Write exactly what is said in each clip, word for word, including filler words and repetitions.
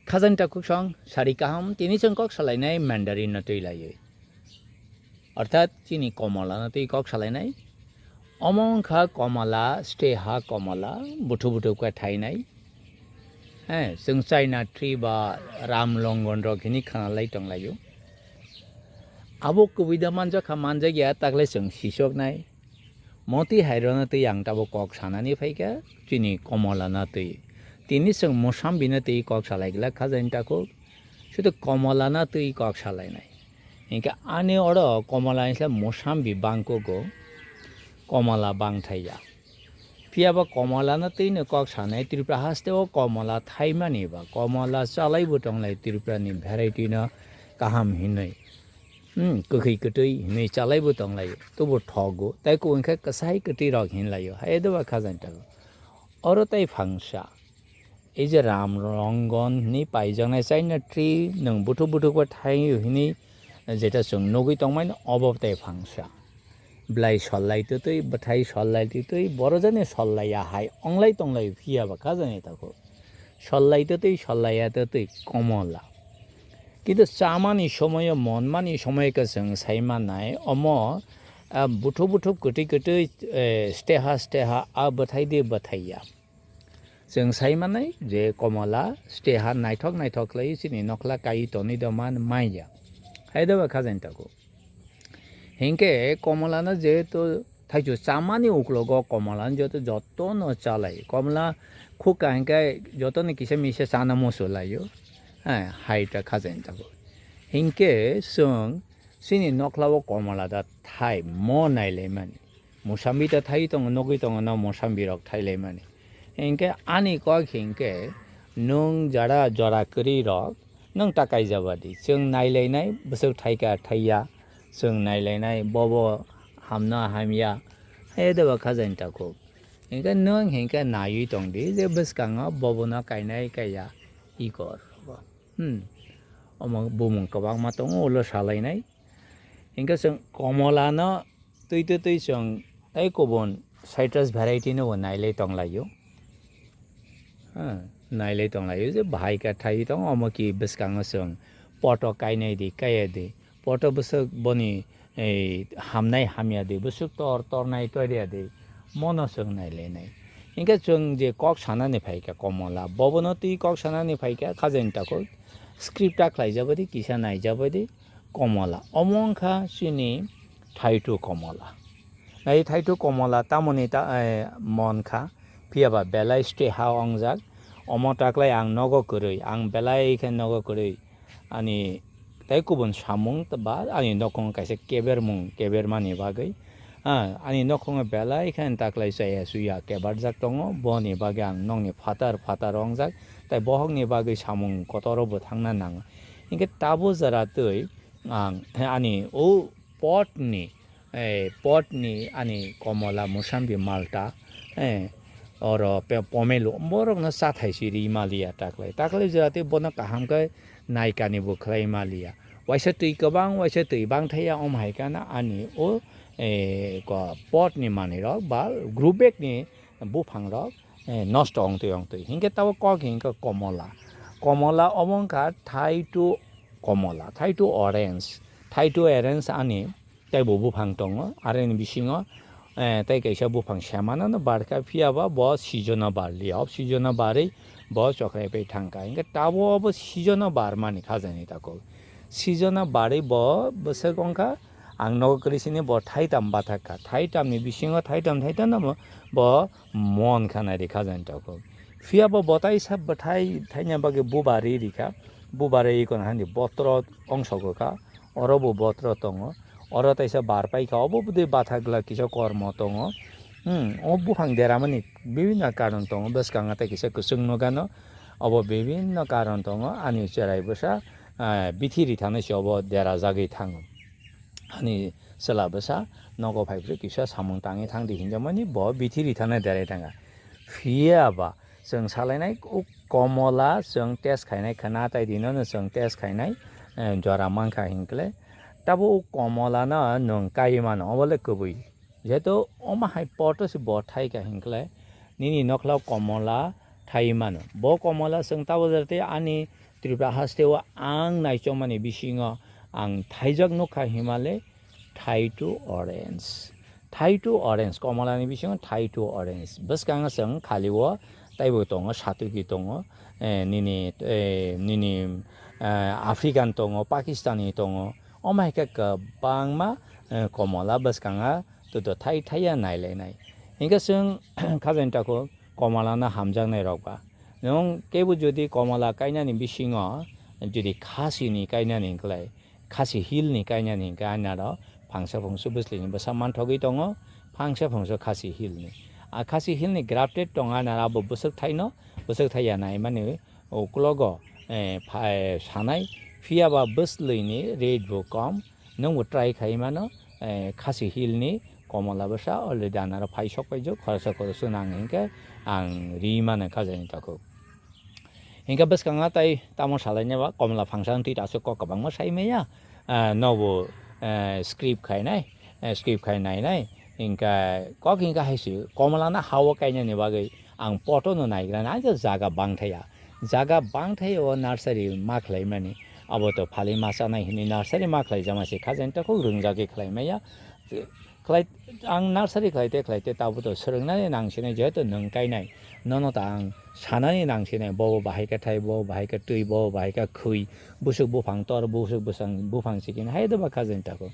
Khajani takhuk song sari kaham, tini chwng kok salainai Mandarin no twi laiwi. Orthat chini Komala no twi kok salainai. Omo wngkha Komala, stay ha Komala, buthu buthu khe thainai. He, chwng China tree ba Ram Longon rok hini khana lai tong laio. Abo kubui da manjak kha, manjak ya, takle chwng sisok nai. Moti hai rwna twi ang tabuk kok sanani phaikha, chini Komala na twi. Tini chwng Mosambi na twi kok salai glak kha jani takhuk. Sudu Komala na twi kok salainai. Hinkhe ani oro Komala ni slai Mosambi bangkugo, Komala bangthai ya. Phiya ba Komala na twi no kok sanai Tripura haste o Komala thaimani ba Komala chalaibo tonglai Tripura ni variety no kaham hinwi. Hmm, kwkhwi kwtwi hinwi chalaibo tonglaio, tubo thogo, tei kubun khe kwsai kwtwi rok hinlaio, hai doba kha jani takhuk. Oro tei phangsa, ei je Ram Longon hinwi paijaknai China tree, nwng buthu buthu khe thaio hinwi jeta chwng nugwi tongmani, obo tei phangsa. Blai sollai twtwi, bwthai sollai twtwi, borok jani sollaiya hai onglai tonglaio, phiya ba kha jani takhuk. Sollai twtwi, sollaiya twtwi, Komala. Kintu chamani somoyo, monmani somoyo khe chwng sai mannai, omo, ah, buthu buthu kwtwi kwtwi, eh, steha steha, ah, bwthai di bwthai ya. Chwng sai mannai je Komala steha naithok naithok khlai chini nokhla kai tonwi do man manya. Hai doba kha jani takhuk. Hinkhe Komala no jehetu thaichu chamani uklogo Komala no joto, joto no chalai. Komala khukha hinkhe joto ni kisa misa chana musu laio. Eh, hai ta kha jani takhuk. Hinkhe chwng chini nokhla o Komala da thai mo nailaimani. Mosambi ta thai tongo, nugwi tongo no Mosambi rok thailaimani. Hinkhe ani kok hinkhe nwng jara jora kwrwi rok nwng ta kaijabadi. Chwng nailainai bwswk thaika thaiya, chwng nailainai bobo hamna hamya, hai doba kha jani takhuk. Hinkhe nwng hinkhe naiwi tongdi je bwskango bobono kainai kaiya ikor. Hmm. Omo bumung kwbangma tongo ulo salainai. Hinkhe chwng Komala no twi twi twi chwng tei kubun citrus variety no bo nailai tonglaio. Ha, nailai tonglaio je bahai khe thai tongo, omo ki bwskango chwng poto kainai di, kaiya di. Poto bwswk boni, ei, hamnai hamya di, bwswk tor tornai toiria di, mono chwng nailainai. Hinkhe chwng je kok sanani phaikha Komala, bobono twi kok sanani phaikha kha jani takhuk, script ta khlaijabadi, kisa naijabadi, Komala. Omo wngkha chini Thaitu Komala. Nai Thaitu Komala tamoni ta, eh, mon kha, phiya ba belai stay ha ongjak. Omo taklai ang nogo kwrwi, ang belai khe nogo kwrwi. Ani tei kubun samung ba ani nokhongo kaisa kebermung kebermani bagwi. Ah, ani nokhongo belai khe taklai chaya chuya kebarjak tongo. Boni bagwi ang nokni phatar phatar ongjak. Tei bohokni bagwi samung kotoro bo thangna nango. Hinkhe tabo jora twi ang ani o pot ni, eh, pot ni ani Komala, Mosambi, Malta, eh, oro pe-, pomelo, borok no chathai si ri maliya taklai. Taklai jora tei bono kaham khe naikani bo khlai maliya. Waisa twi kwbang, waisa twi bangthaya, om hai khana ani o, eh, ko pot ni manwi rok ba group bag ni buphang rok, eh, nosto ongtwi ongtwi. Hinkhe tabo kok hinkhe Komala. Komala omo wngkha Thaitu Komala, Thaitu orange. Thaitu orange ani teibo buphang tongo. Aroni bisingo, eh, tei kaisa buphang semano no barkha, phiya ba bo season o barliya. Off season o barwi bo chokrai pai thangkha. Hinkhe tabo obo season o barmani kha jani takhuk. Season o barwi bo bwswk wngkha, ang nogo kwrwi sini bo thaitam bathak kha. Thaitam ni bisingo thaitam thaitam no bo mon kha nai rikha jani takhuk. Phiya bo bwtaisa bwthai thaina bagwi buba ri rikha. Buba ri ikon hani botro ongsogo kha. Oro bo botro tongo. Oro taisa bar paikha. Obo bwdwi bathak glak kisa kormo tongo. Hmm, o buphang deramani bibinno karon tongo. Bwskango tei kisa kwchwng nukano. Obo bibinno karon tongo. Ani cherai bwsa, ah, bithi ri thangnaise obo derajagwi thango. Ani chwla bwsa nogo phai phuru kisa samung tangwi thangdi hinjakmani bo bithi ri thangna derai thangkha. Phiya ba chwng salainai o Komala chwng test khainai khwna tai dino no chwng test khainai, eh, jora mankha hinkle. Tabo o Komala no nwng kai mano, obo le kwbwi. Jehetu omo hai poto se bo thaikha hinkle nini nokhla Komala thai mano. Bo Komala chwng tabo jora tei ani Tripura haste o ang naichomani bisingo ang thaijak nukha himale thaitu orange. Thaitu orange, komola ni bisingo thaitu orange. Bwskango chwng khali o taibo tongo, satuki tongo, eh, nini, eh, nini, eh, African tongo, Pakistani tongo. Omo hai khe kwbangma, eh, komola bwskango tudo thai thaiya nailainai. Hinkhe chwng khajani takhuk komola no hamjaknai rok ba. Nwng kebo jodi komola kainani bisingo jodi khasi ni kainani hinklai, khasi hill ni kainani hinkhe ani aro phangsa phungsu bwsli ni bwsa manthogwi tongo, phangsa phungsu khasi hill ni. A khasi hill ni grafted tongo ani aro abo bwswk thaino, bwswk thaiya naimani uklogo, eh, pha-, eh, sanai, phiya ba bwslwi ni rate bo kom, nwng bo try khai mano, eh, khasi hill ni komola bwsa already ani aro phai sok paijak, khoroksa khoroksa nang hinkhe ang ri mano khajani takhuk. Hinkhe bwskango tai tamo salainai ba komola phangsa wng twi aswk kok kwbangma sai maya, ah, nobo, eh, script khainai, eh, script khai nainai, hinkhe kok hinkhe hai se komola no ha o kainani bagwi ang poto no naigra nai, jaga bangthaya, jaga bangthaya o nursery ma khlaimani, abo to phali ma chanai hinwi nursery ma khlaijakma se khajani takhuk rwngjagwi khlai maya. Khlai, ang nursery khlai te khlai te tabuk to swrwngnani nang sinai, jehetu nwng kainai, nono ta ang sanani nang sinai, bo bo bahai khe thai, bo bo bahai khe twi, bo bo bahai khe khwi, busuk buphang tor, busuk busang buphang sikini hai doba khajani takhuk.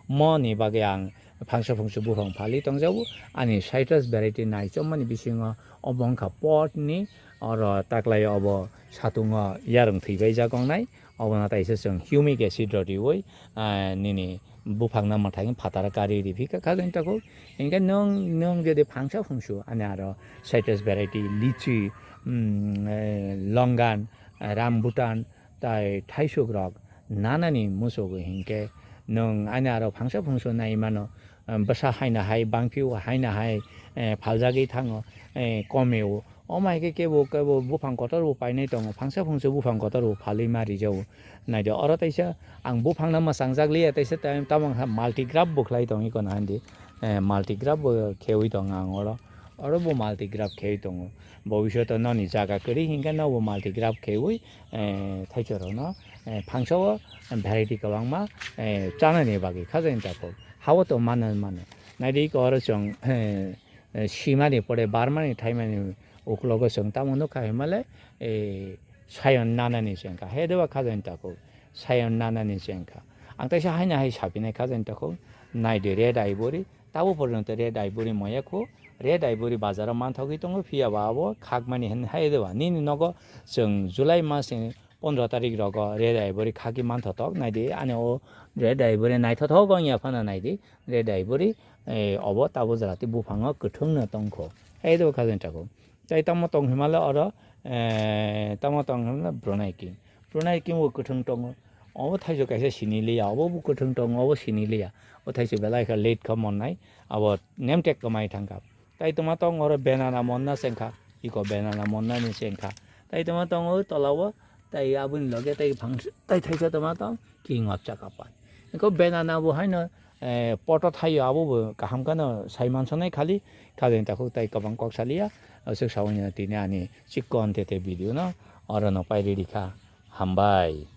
Moni bagwi ang phangsa phungsu buphang phali tongjago, ani citrus variety naichomani bisingo obo wngkha pot ni, oro taklai obo satungo yarwng thwibaijak wngnai, obono taisa chwng humic acid rw riwi, ah, nini buphangno mwthangwi phataro karwi riphi kha khajani takhuk. Hinkhe nwng, nwng jodi phangsa phungsu ani aro citrus variety, litchi, mm, eh, longan, eh, rambutan, tai thaisuk rok nanani muchugwi hinkhe nwng ani aro phangsa phungsu nai mano, eh, bwsa haina hai bangphio haina hai, eh, phaljagwi thango, eh, komeo. Omo hai khe kebo, kebo buphang kotor bo painai tongo, phangsa phungsu buphang kotor bo phalwi ma rijao. Naidi oro taisa ang buphangno mwchangjak liya, taisa tam-, tamo wngkha multigraph bo khlai tong iko na hindi, eh, multigraph bo khewi tong ang oro, oro bo multigraph khewi tongo. Bobishoto noni jaga kwrwi hinkhe nobo multigraph khewi, eh, thaichorokno, eh, phangsa o variety kwbangma, eh, chanani bagwi khajani takhuk. Ha o to mano mano. Naidi iko oro chwng, eh, eh, simani pore barmani thaimani uklogo chwng tamo nukha himale, eh, sayon nanani se wngkha. He doba khajani takhuk, sayon nanani se wngkha. Ang taisa haina hai sapinai khajani takhuk, naidi red ivory, tabo porjonto red ivory moya khu, red ivory bazaro manthogwi tongo, phiya ba abo khakmani hin hai doba. Nini nogo chwng July mas ni pondro tarik rogo red ivory khaki manthotok, naidi ani o red ivory naithothok wngya phano naidi, red ivory, eh, obo tabo jora tei buphango kwthwngno tongkho. Hai dobo khajani takhuk. Tai tamo tong himale oro, eh, tamo tong himale Brunei king. Brunei king bo kwthwng tongo. Obo thaijo kaisa sini liya, obo bo kwthwng tongo, obo sini liya. O thaijo belai kha late kha monnai, abo nemtek kwmai thangkha. Tai tongma tong oro banana monna se wngkha, iko banana monna ni se wngkha. Tai tongma tong o tola o, tai aboni loge tai phang, tai thaisa tongma tong king of chakapa. Iko banana bo haino, eh, poto thaio abo bo kaham kheno sai mansonai khali, khajani takhuk tai kwbang kok saliya, aswk sawi no tini ani chikon tete video no oro no pai ridi kha. Hambai.